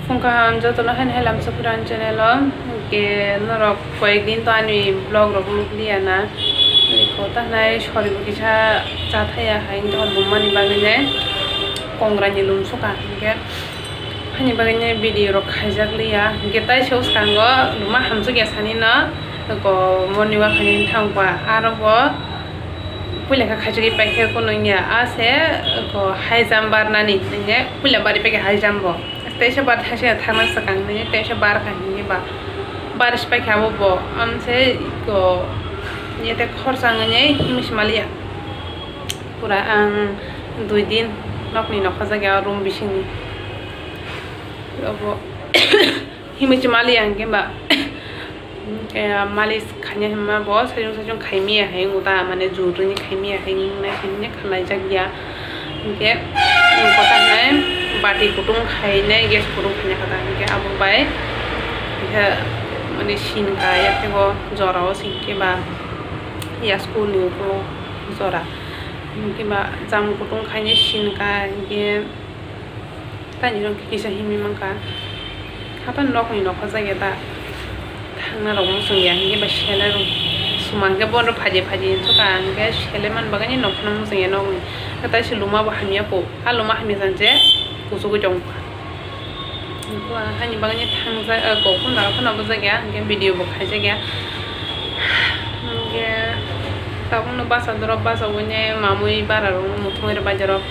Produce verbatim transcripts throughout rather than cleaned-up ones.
Wngkha ang jotono haino hai lamsa phuru ani channel o, hwnkhe norok koyek din to ani vlog rok nukliya na, hwnkhe ta hanai sori bo kisa chathaya hai wngkhe hor bumani bagwi nai kongra ni lum sukha, hwnkhe haini bagwi nai video rok khaijak liya, hwnkhe tai se bwskango luma hamsukya sani no, ko morning walk khaina thangkha aro bo puila khe khaisagwi paikhe kunu wngya a se ko high jump barnani, hwnkhe puila bari paikha high jump bo. Teisa bar thaisa thangna swkang nini teisa bar kha hini ba bar spai kha bo bo am se ko yete khorsa ngani himsi maliya pura ang dui din nokni nokha jagya room bisingni obo himsi maliya hingke ba. Hwnkhe malis khaina hinma bo saichung saichung khaimiya hai wngkha ta, mane juruni khaimiya hai wngnai hinwi khlaijak ya. Hwnkhe wngkha ta hinai bati kutung khainai gas kutung khaina kha ta, hwnkhe abo bai kisa mane sin ka yakhego jorao sin khe ba ya school ni ukulok jora hwnkhe ba jam kutung khainai sin ka hwnkhe. Tani rok kisa himwi mankha. Hato nokni nokha jagya ta. Thangna rok muchung ya hwnkhe ba sele rok. Sumang khe bono phaidi phaidi hinsuka hwnkhe sele man bagani nokno muchung ya nokni. Tei se luma bo hamya kho. A luma hamya jang je kuchugui tongkha. Haini bagani thangjak, kok phano rok phano bwjak ya hwnkhe video bo khaijak ya. Hwnkhe tabukno basa dorop basa wngwi mamwi bara rok muthungwi rw baijak rok.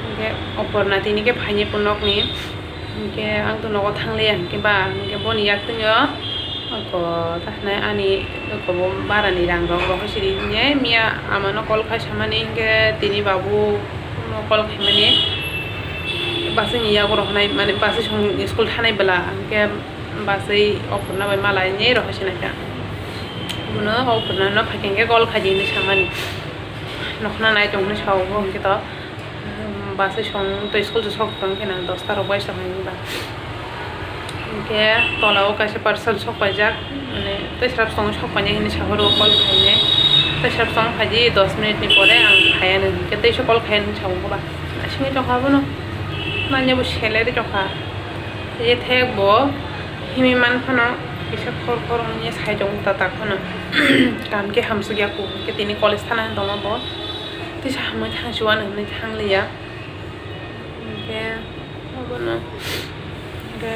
Hwnkhe Oporna tini khe phaini phunukni, hwnkhe ang to nogo thangliya, hwnkhe ba, hwnkhe boni yaktwino ako ta hinai ani ako bo barani rang rok rohor siri hinwi miya amano call khai samani, hwnkhe tini babu no call khaimani, bwswkni yago rohornai, mane bwswk song school thanai bwla, hwnkhe bwswi Oporna bai malai hinwi rohor sinai kha. Bono Oporna no phaikhe hwnkhe call khaidi hinwi samani, nokhna nai tong hinwi sao bo, hwnkhe to. Bwsai song tei school se sok tong khe na dosta rok bai song hai ba. Hwnkhe tola o kaisa parcel sok paijak, mane tei srap song sok painai hinwi sahoro call khainai. Tei srap song phaidi dos minute ni pore ang phaiya nw hwnkhe tei se call khainai hinwi sao ba. Aswk tongkha bono. Nanya bo salary tongkha. Ye thek bo himwi man phano kisa khor khor wngya sai tongo ta tak phano. Kam khe hamsuk ya kho hwnkhe tini college thana tongma bo. Tei samung thang si uanw hinwi thang liya. Hwnkhe obono hwnkhe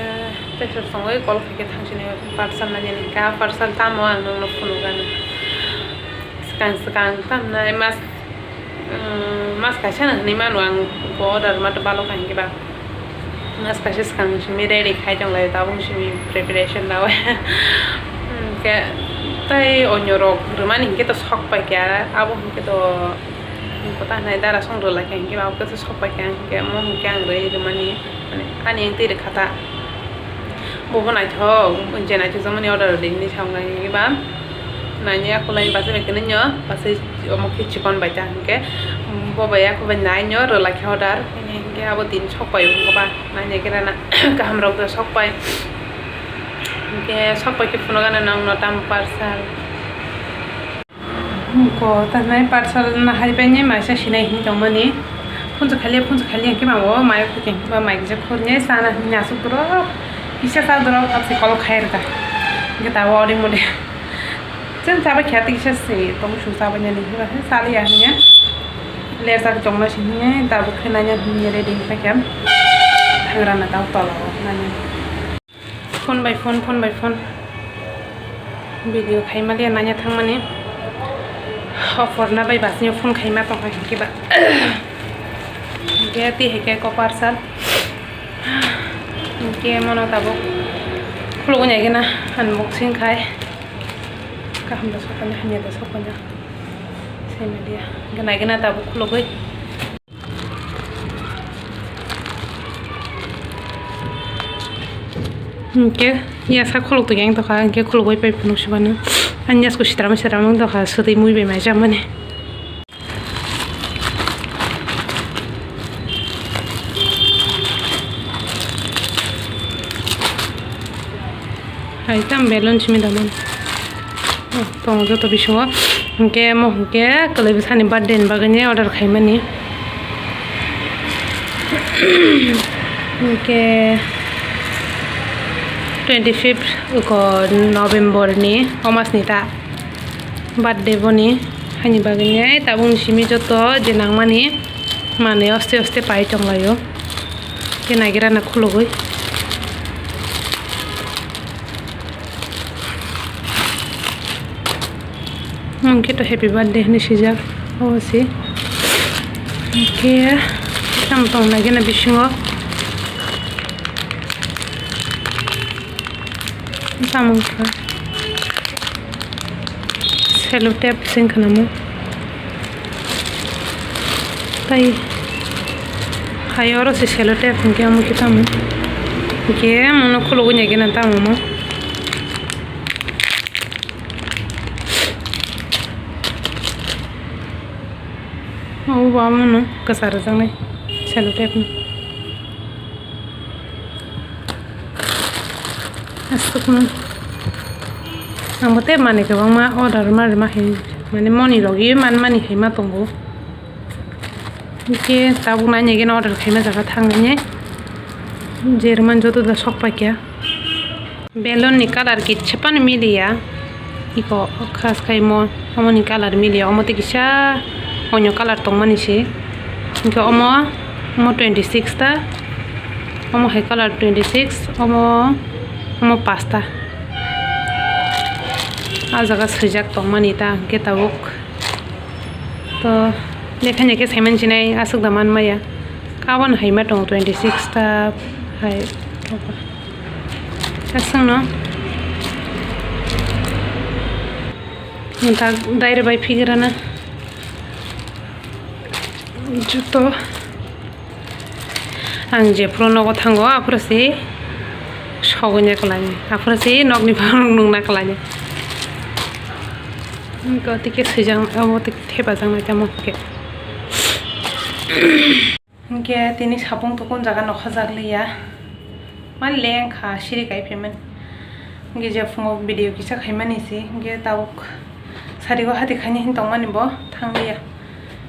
teisa songwi call khaikhe thang sini parcel nainani ka parcel tamo ang nokno phunukgano. Swkang swkang tamnai mas, mas kaisa no hinwi mano ang order ma balo kha hinkhe ba. Mas kaisa swkang simi ready khai tong lai tabuk simi preparation nawi. Hwnkhe tei onyo rok rwmani hinkhe to sok pai kha abo hinkhe to. Kota hinai dara song rwlai kha hinkhe ba khe sok pai kha hinkhe omo hinkhe ang rwi rwmani mane ani ang twi rwkha ta. Bobo naithok je naithok jakmani order rwdi hinwi sa wngkha hinkhe ba naini akulai bachai bai khe nwnyo bachai omo khe chikon bai ta hinkhe bo bai akulai nainw rwlai kha order hinkhe abo tini sok pai wngkha ba naina khe rana kaham rok da sok pai hinkhe sok pai khe phunukgana nangno tamo parcel. Ko tanai parcel na hai pai nai maisa sinai hinwi tongmani. Phunsa khaliya phunsa khaliya hwnkhe mamo mai khe ba mai kisa khurne sana hinwi aswk borok kisa sa borok hapsi kol khai rwkha. Hwnkhe tabuk ori mode chwng chabai khe tei kisa se tong su chabai nani hwnba khe chaliya hwnwi lerjak chongna sini tabuk khe nanya hwnwi ready khe khe thangra na tabuk tola o nani. Phone by phone, phone by phone. Video khaima liya nanya thangmani. Oporna bai basni phone khaima tongkha hinkhe ba. Hinkhe twi hai khe ko parcel. Hinkhe mono tabuk khulugwi nai gana unboxing khai. Kaham da sokmani hamya da sokmani. Saimanliya. Hinkhe nai gana tabuk khulugwi. Hinkhe yasa khuluk tongya wng tongkha, hinkhe khuluk bai pai phunuk sibano. Ani yasko sitram sitram wng tongkha, swtwi mui bai mai chamani. Hai tam balloon simi da man. Oh, tongo joto bisingo. Hinkhe mo hinkhe kwlwi bwsani birthday ni bagwi ni order khaimani. Hinkhe Twenty fifth ko November ni, o mas ni ta birthday boni, haini bagwi ni tabuk ni simi joto je nangmani manwi aste aste pai tonglaio, tei nagira na khulugwi. Hwnkhe to happy birthday hinwi swijak, obo se. Hwnkhe tamo tong naikhe na bisingo. Tamo wngkha sellotape se wngkha namo. Tai hai oro se sellotape hwnkhe omo khe tamo. Hwnkhe omono khulugwi naikhe na tamo omo. O ba mano kwchar rwjaknai sellotape no. Aswkno. Ang bo tei manwi kwbangma order ma rwma hai, mane monirok ui manmani hai ma tongo. Hwnkhe tabuk nainai geno order khaima jaga thangnai, je rwmani joto da sok paikha. Balloon ni colour kisa phano miliya. Iko khas khai mo, omo ni colour miliya, omo tei kisa onyo colour tongmani se. Hwnkhe omo, omo twenty six ta, omo hai colour twenty six, omo, omo pasta. Ah jaga swijak tongmani ta hwnkhe tabuk. To, lekha lekhe saiman sinai aswk da man maya. Aboni hai ma tongo twenty six ta hai. Aswkno. Nta daire bai phigrana. Juto. Ang jephuru nogo thango, aphuru se sogwi na kwlai, aphuru se nokni bhorok nung na kwlai. Tike swijak, abo tike thepajaknai tamo khe. Hwnkhe tini sapung tupung jaga nokha jak liya. Ma lengkha siri kai phaimani. Hwnkhe je phungo video kisa khaimani se, hwnkhe tabuk sarigo hati khaini hin tongmani bo thangliya.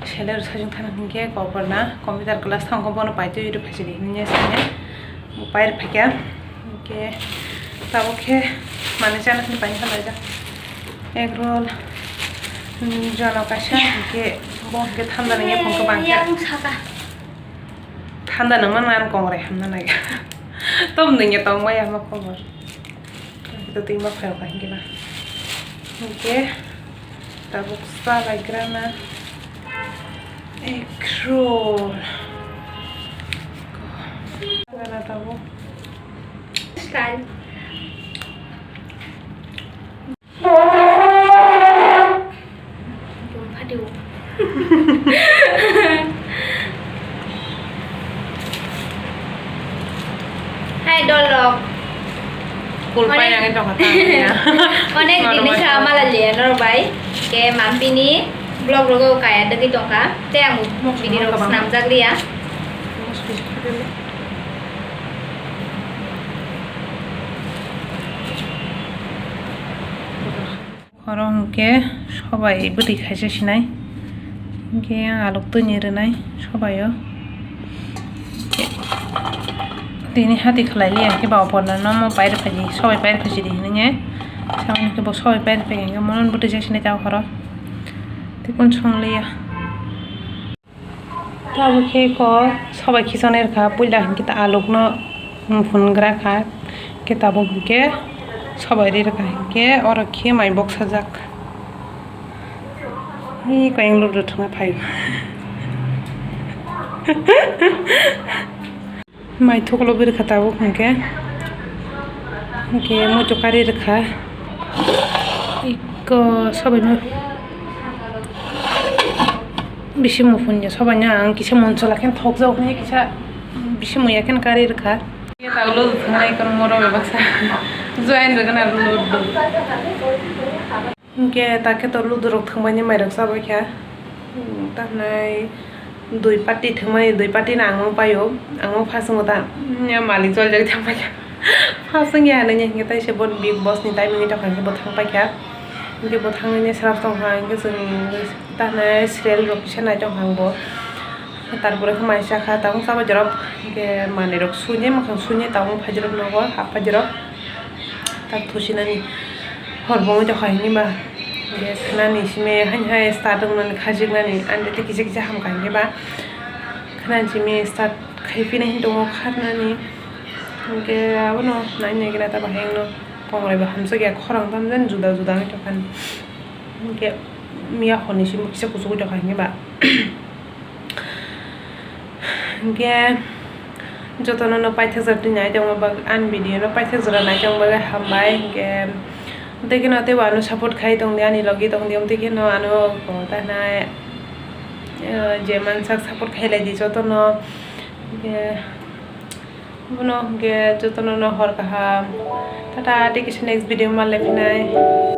Seler sajung thana hwnkhe koporna computer class thangkho bono paitwi rw phaisidi hinwi sanya. Bo pair phaikha. Hwnkhe tabuk khe manwi chana hwnwi paina kalaijak. Egg roll, mm, jono kaisa hwnkhe bo hwnkhe thanda nangya phungkhe bangkha. Thanda nangma nan kongrai hamna nai. Tom nungya tong maya ma kongor. Ito twi ma phai ka hingke ba. Hingke tabuk sa lai grana. Ekrol. Grana tabuk. Style. Hai dolok. Kulpai onek, yang itu kata ya. Onek norok dini bai sa kau. Mala liya norok bai. Ke mampini vlog rogo kaya degi tongka. Te ang muk video rok kabang. Snam jak liya. Mas bis kau dulu. Oro hwnkhe sobai bwtwi khaisa sinai, hwnkhe yang aluk twini rwnai sobai o. Tini hati khlai liya hwnkhe ba oporno nomo pairwkhaidi, sobai pairwkhaisidi hinwi saboni hwnkhe bo sobai pairwkha hwnkhe mono bwtwi chai sinai ta okhoro. Tei kunu song liya. Tabuk khe ko sobai khichonai rwkha, puila hinkhe ta alukno phungra kha, khe tabuk hinkhe sobai ri rwkha, hinkhe oro khe mai boksajak. Hi koyeng lubru thwngna phaio. Mai thuklubwi rwkha tabuk hwnkhe, hwnkhe muitu karwi rwkha. Iko sobaino bisi muphunni sobaino ang kisa monsola khe thokjak hinwi kisa bisi muya khe karwi rwkha. Tabuk ludu thwngnai iko moro bai baksa join rwgwna ludu. Hwnkhe ta khe to ludu rok thwngmani mairok chabaikha. Hmm, tamhinai dui party thwngmani, dui party no ang paio. Ang first wngkha ta, hmm, malik joljagwi thangpaikha. First wngya hinwi hwnkhe taisa bo Bigg Boss ni timing ni tongkha hwnkhe bo thangpaikha. Hwnkhe bo thangwi srap tongkha, hwnkhe chwng tamhinai serial rok kisa nai tongkha ang bo. Tarpore khe mai chakha, tabuk chabai jorok hwnkhe manwi rok suinai, mwkhang suinai, tabuk phai jorok nogo hap phai jorok. Tak thusinani hor bongwi tokha hini ba. Hingke khnani simi haini hai start wngnani khajiknani, ani tei kisa kisa hamkha hingke ba. Khnani simi start khai phina hin tongo kharnani. Hingke abono nai nai gana ta bahai wngno kongrai bo hamjakya khorang tamjani juda juda wngwi tongkha. Hingke miya horni simi kisa kuchugwi tokha hingke ba. Hingke jotono no paithakjak twi nai tongma bagwi, ani video no paithakjak nai tongma bagwi hambai. Hingke tei kheno teibo ano support khai tongdi, ani logi tongdi, tei kheno ano ko ta hinai, eh, je mansak support khai laidi jotono. Hingke bono hingke jotono no hor kaham. Tata, tei kisa next video ma lephinai.